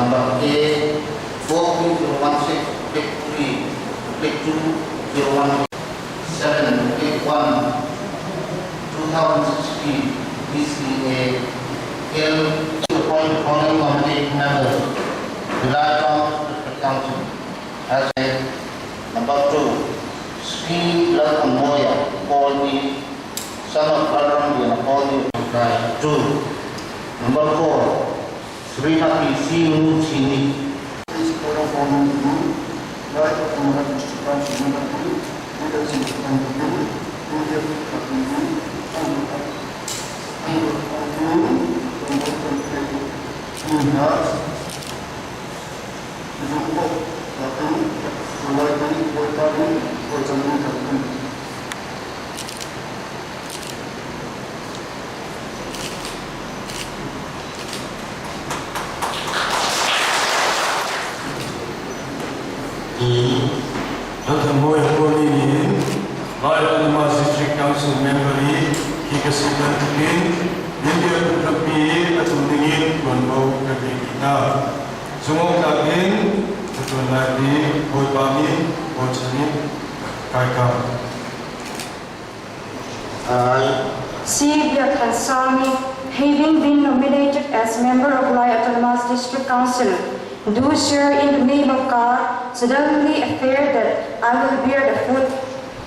Number A 4301 6 3 2 01 7 8 1 2016 BCA L to appoint the following nominated members to the Autonomous District Council as a number 2 Sri Lalthanmawia Kawlni son of Lalramliana Kawlni 2 Number 4 Srimati C Ngunchhini. Please call upon me, Lai Autonomous District Council member hi leadership bantukin India pahnih in an tuanvo kan pek mi hna zumh awk tlak in Lai in Bawipa nih thlacam in kan um. Lalthanmawia Kawlni nih Lai Autonomous District Council member i hi ka si bantukin India phunhrampi i a tum dingin tuanvo ka ngei dih hna. Zungawktlak in ka tuan lai ti Bawipa min bochan in kai kam. C. Biakthansami, having been nominated as member of Lai Autonomous District Council, do swear in the name of God, solemnly affirm that I will bear the fruit,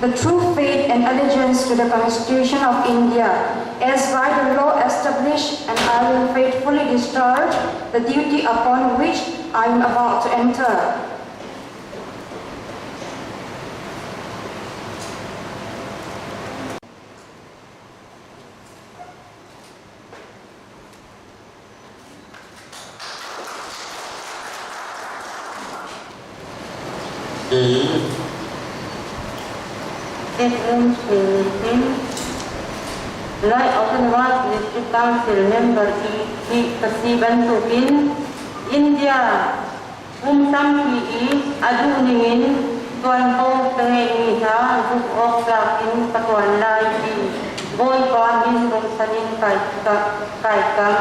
the true faith and allegiance to the Constitution of India, as by the law established, and I will faithfully discharge the duty upon which I am about to enter. Edmund Sin Lai Autonomous District Council member i hi ka si bantukin India Kum tampi i a duh ningin ṭuanvo ka ngeihmi hna zumh awk tlak in ka ṭuan lai ti Bawipa min bochan in kai kam.